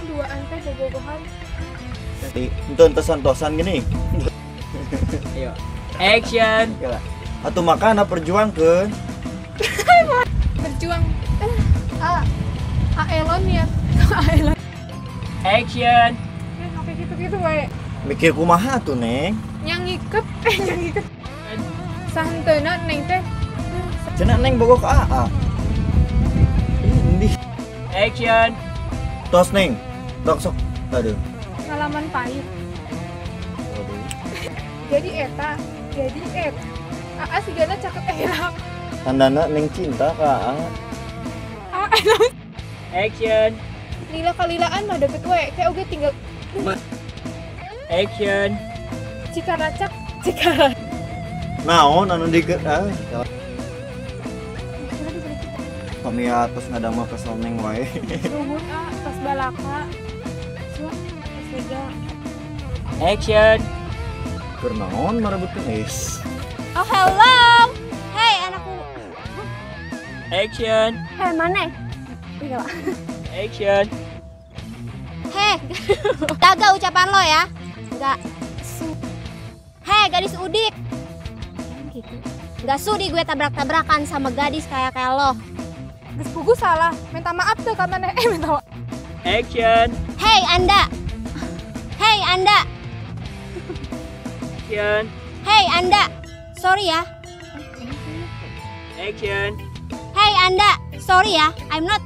Emang duaan teh bobogohan. Ente tosan-tosan gini. Ayo. Action. Atuh makana perjuangkeun. Berjuang. A Elon ya. A Elon. Action. Ya sampai gitu-gitu wae. Mikir kumaha tuh, Neng? Yang ngiket, yang ngiket. Sahenteuna Neng teh. Cenah Neng bogoh ka AA. Ini. Action. Tos Neng. Tok sok. Aduh. Pengalaman pahit. Aduh. Jadi eta, jadi et. AA sigana cakep era. Tandana Neng cinta ka AA. AA. Action. Lila kalilaan mah deket we, kayak oge tinggal. Action. Cikaracak, cikara. Naon anu deket ah. Kami atas ngadamel kesel Neng wae. Nuhun ah, tos balaka. Suah, tos lega. Action. Keur naon marebutkeun es. Oh hello. Hey anakku. Action. Hey mana? Iya. Action. Hei, jaga ucapan lo ya. Enggak. Hei gadis udik. Gitu. Enggak sudi gue tabrak-tabrakan sama gadis kayak kayak lo. Geus pugu salah. Minta maaf tuh ka maneh. Minta maaf. Action. Hei Anda. Hei Anda. Action. Hei Anda. Sorry ya. Action. Hei Anda. Sorry ya. I'm not.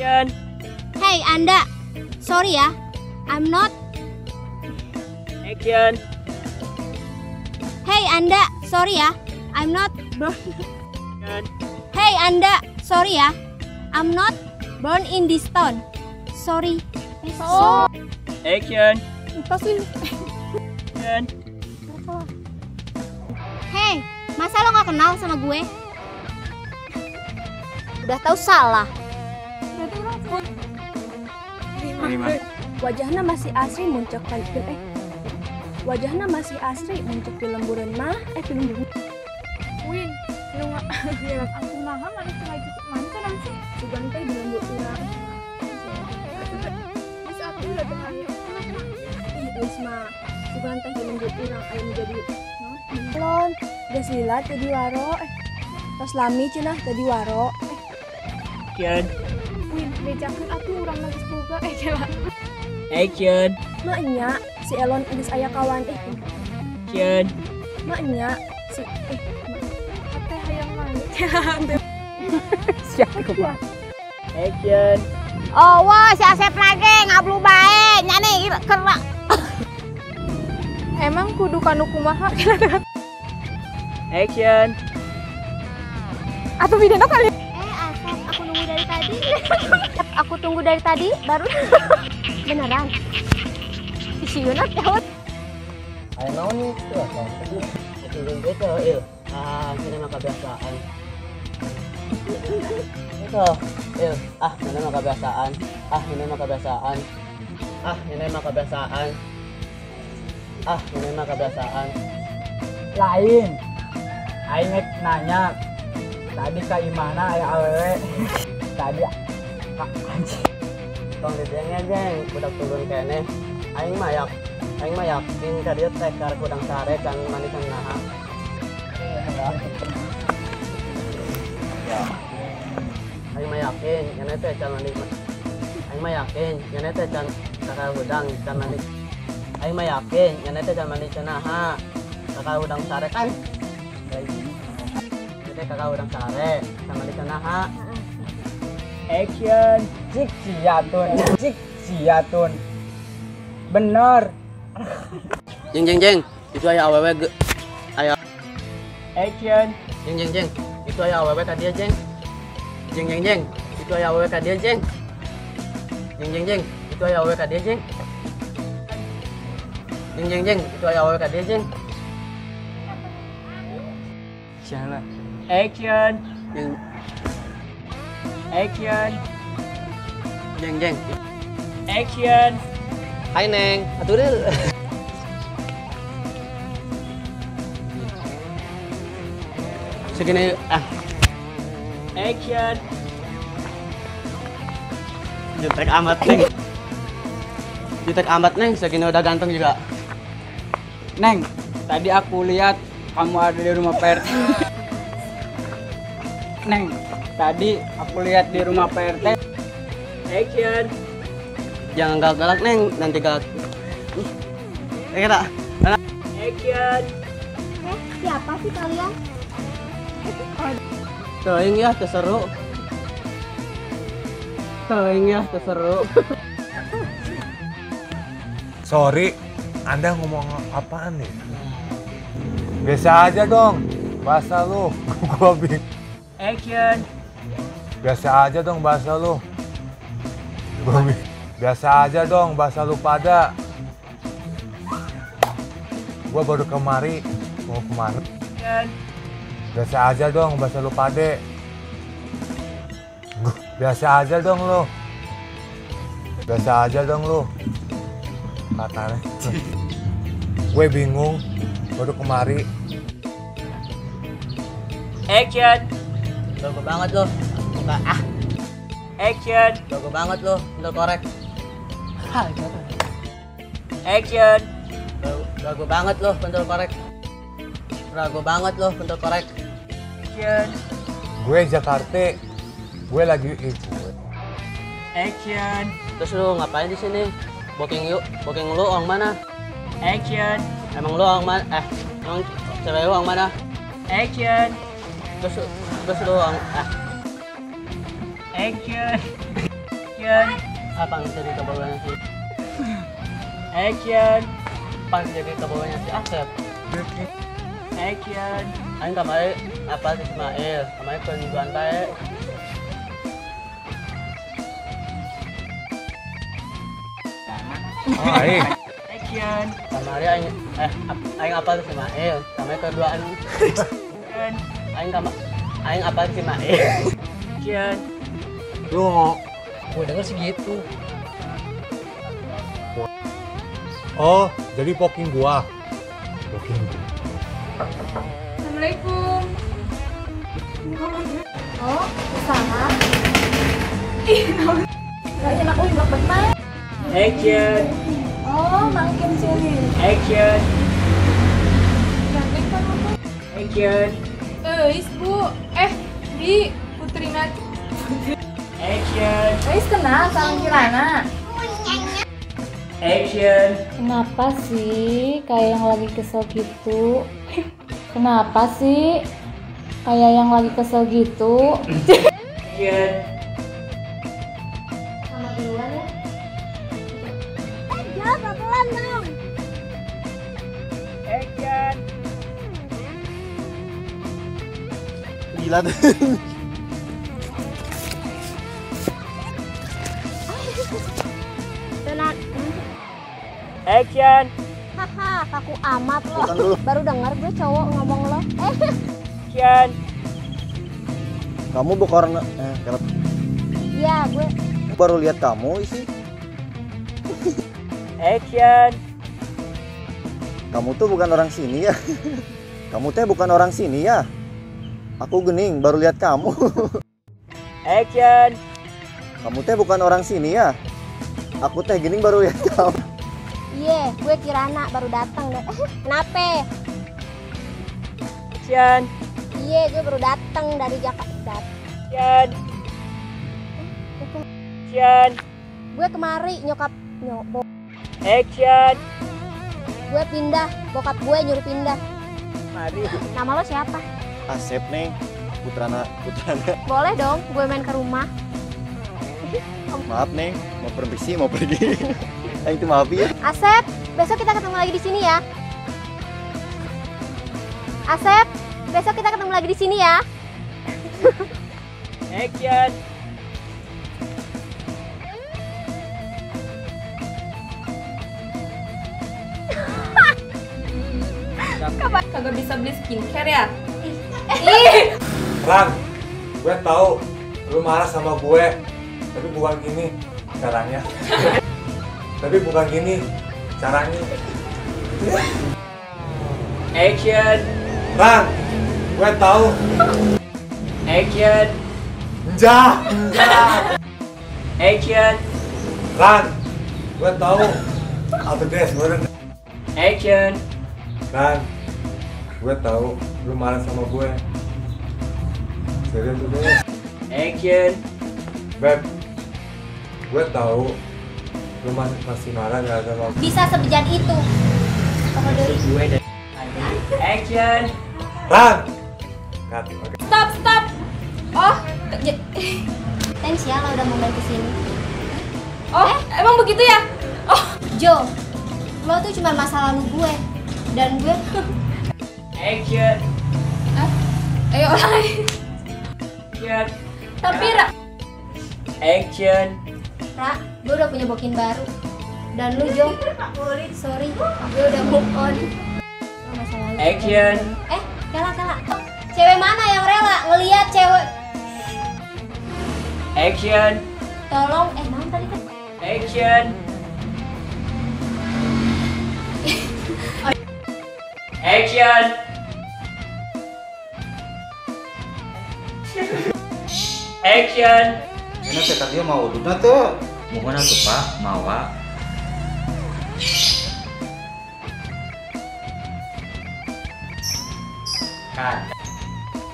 Action. Hey Anda, sorry ya, I'm not. Action. Hey Anda, sorry ya, I'm not born. Action. Hey Anda, sorry ya, I'm not born in this town. Sorry. Oh. Action. Apa sih? Action. Hey, masa lo nggak kenal sama gue? Udah tahu salah. Wajahnya masih asri muncul film Wajahnya masih asri muncul film buron mah film buron. Win, lu nggak aku naha mana cuma mana kan sih? Sugan teh di lembur urang. Mas aku udah tengahnya. Ih, geus mah. Sugan teh di lembur urang aya nu jadi lon, geus lila teh di waro. Tos lami cenah teh di waro. Kian. Win, bejakeun atuh urang mah geus boga kela. Action. Mak nya si Elon geus aya kawan Action. Mak nya si Hate hayang maneh. Siapa kumaha? Action. Oh, wah si Asep lagi ngablu bae nya nih kera. Emang kudu kanu kumaha? Action. Atuh bidana kali. Asep, aku nunggu dari tadi. Aku tunggu dari tadi baru beneran. Si Yunat tahu. Ayo naon nih tuh. Tunggu itu, il. Ah, ini mah kebiasaan. Itu, il. Ah, ini mah kebiasaan. Ah, ini mah kebiasaan. Ah, ini mah kebiasaan. Ah, ini mah kebiasaan. Lain. Aing nanya. Tadi ka imana aya awewe. Tadi ka anjing. Tong didenge jeng, budak turun keneh. Aing mah yakin ka dieu teh kar kudang sare can mandi can naha. Aing mah yakin nya teh can mandi. Aing mah yakin nya teh can kakak hudang can mandi. Aing mah yakin nya teh can mandi can naha. Kakak hudang sare kan. Teh kakak hudang sare can mandi can naha. Action. Cik siatun, cik siatun. Bener. Jeng jeng jeng, itu aya awewe ge. Aya. Action. Jeng jeng jeng, itu aya awewe ka dieu jeng. Jeng jeng jeng, itu aya awewe ka dieu jeng. Jeng jeng jeng, itu aya awewe ka dieu jeng. Jeng jeng jeng, itu aya awewe ka dieu jeng. Siapa? Action. Jeng. Action. Jeng jeng. Action. Hai Neng, atuh deh. Segini ah. Action. Jutek amat, Neng. Jutek amat, Neng. Segini udah ganteng juga. Neng, tadi aku lihat kamu ada di rumah Pak RT. Neng, tadi aku lihat di rumah Pak RT. Action. Jangan galak-galak, Neng. Nanti galak. Kira. Action. Siapa sih kalian? Teuing ya, terseru. Teuing ya, terseru. Sorry, Anda ngomong apaan nih? Biasa aja dong, bahasa lu. Gua bingung. Action. Biasa aja dong bahasa lu. Gua bingung. Biasa aja dong bahasa lu pada. Gua baru kemari, mau kemana? Biasa aja dong bahasa lu pade. Biasa aja dong lu. Biasa aja dong lu. Katanya. Gue bingung, baru kemari. Action. Logo banget lo. Muka ah. Action. Logo banget lo, udah korek. Action. Ragu banget lo, pentol korek. Ragu banget lo, pentol korek. Action. Gue Jakarta, gue lagi ikut. Action. Terus lu ngapain di sini? Booking yuk, booking lu orang mana? Action. Emang lu orang mana? Emang cewek lu orang mana? Action. Terus lu orang Action. Action. Apa yang jadi kebawahnya sih? Action. Apa yang jadi kebawahnya si Asep? Action. Aing kamari apa si Ismail? Kamari penjualan bae. Oh, aing. Action. Kamari aing aing apa si Ismail? Kamari keduaan. Action. Aing apa si Ismail? Action. Lu mau gue denger sih gitu. Oh, jadi poking gua. Poking. Assalamualaikum. Oh, usaha. Ih, nggak enak, uy, bak mah. Action. Oh, mangkin sini. Action. Cantik kan kamu? Action. Is Bu. Di Putrina. Action. Is kenal sama Kirana. Action. Kenapa sih kayak yang lagi kesel gitu? Kenapa sih kayak yang lagi kesel gitu? Action. Sama duluan ya. Jangan pelan-pelan dong. Action. Gila tuh. Action. Haha, kaku amat lo. Baru dengar gue cowok ngomong lo. Action. Kamu bukan Iya, gue baru lihat kamu sih. Action. Kamu tuh bukan orang sini ya. Kamu teh bukan orang sini ya. Aku gening baru lihat kamu. Action. Kamu teh bukan orang sini ya. Aku teh gening baru lihat kamu. Iya, gue Kirana baru datang deh. Kenapa? Action. Iya, gue baru datang dari Jakarta. Action. Action. Gue kemari nyokap nyobok. Action. Gue pindah, bokap gue nyuruh pindah. Mari. Nama lo siapa? Asep nih, Putrana. Boleh dong, gue main ke rumah. Maaf nih, mau permisi mau pergi. Itu maaf ya. Asep, besok kita ketemu lagi di sini ya. Asep, besok kita ketemu lagi di sini ya. Action. Kapan kagak bisa beli skincare ya? Ih. Ran, gue tahu lu marah sama gue, tapi bukan gini caranya. Tapi bukan gini caranya. Action. Ran, gue tahu. Action. Jah. Action. Ran, gue tahu. Atau deh sebenarnya. Action. Ran, gue tahu lu marah sama gue. Serius tuh. Action. Beb, gue tahu lu masih marah gak sama gue. Bisa sebejat itu. Gue dan action. Ran. Cut. Okay. Stop, stop. Oh, thanks ya lo udah mau main kesini. Oh, emang begitu ya? Oh, Jo, lo tuh cuma masa lalu gue dan gue. Action. Ayo orang lain. Action. Tapi Ra. Action. Ra, gue udah punya bokin baru. Dan lu Jo, sorry, gue udah move on. Masa lalu. Action. Kala. Cewek mana yang rela ngelihat cewek? Action. Tolong, naon tadi kan? Action. Action. Action. Ini teh tadi mau udutna teu? Mohon atuh Pak, mawa. Cut.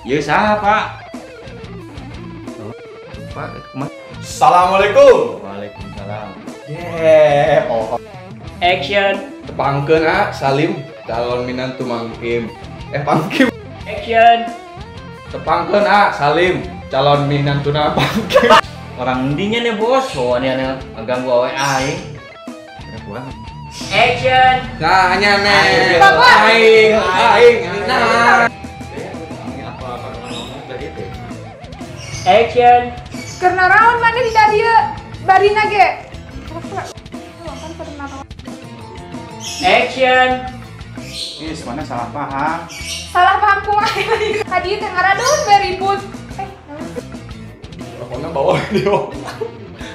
Ieu saha, Pak? Pak, kumaha? Assalamualaikum. Waalaikumsalam. Yeah, oh. Action. Tepangkeun ah, Salim, calon minantu Mang Kim. Pangkim. Action. Tepangkeun ah, Salim, calon minantuna Pangkim. Orang ndinya nih bos, bawaannya ganggu awe aing. Action. Nah, nya nih. Aing, aing, nah. Action. Karena raon mana di dieu barina ge. Action. Ih, semuanya salah paham. Salah paham kumaha. Ka dieu teh ngaradon we ribut. Rokoknya bawa dia.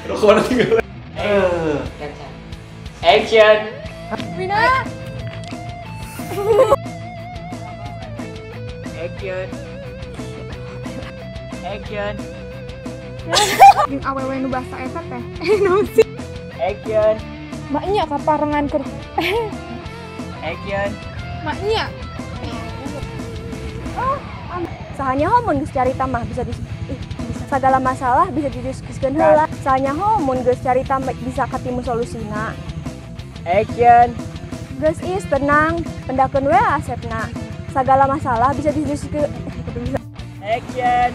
Rokoknya tinggal. Action. Wina. Action. Action. Jeung awewe nu basa eta teh. Naon sih? Action. Maknya kaparengan keur. Action. Maknya. Oh, sahanya mun geus carita mah bisa di bisa segala masalah bisa didiskusikan heula. Sahanya mun geus carita bisa katimu solusina. Action. Geus is tenang, pendakeun we asepna. Segala masalah bisa didiskusikan. Action.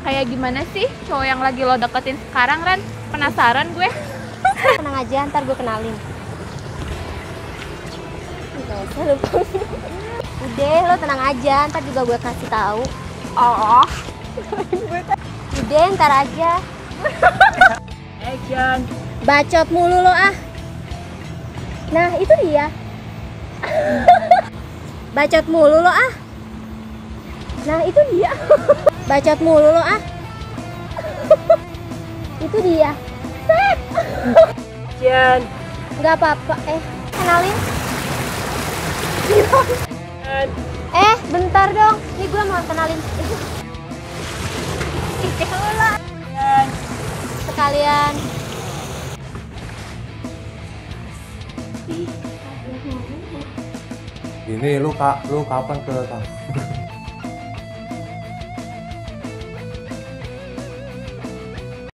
Kayak gimana sih cowok yang lagi lo deketin sekarang, Ran? Penasaran gue. Tenang aja, ntar gue kenalin. Lupa. Udah, lo tenang aja, ntar juga gue kasih tahu. Oh. Udah, ntar aja. Action. Bacot mulu lo ah. Nah, itu dia. Bacot mulu lo ah. Nah, itu dia. Bacot mulu lo ah. Itu dia. Set. Action. Nggak apa-apa. Kenalin. Bentar dong. Ini gue mau kenalin. Sekalian. Ini lu kapan ke kampung?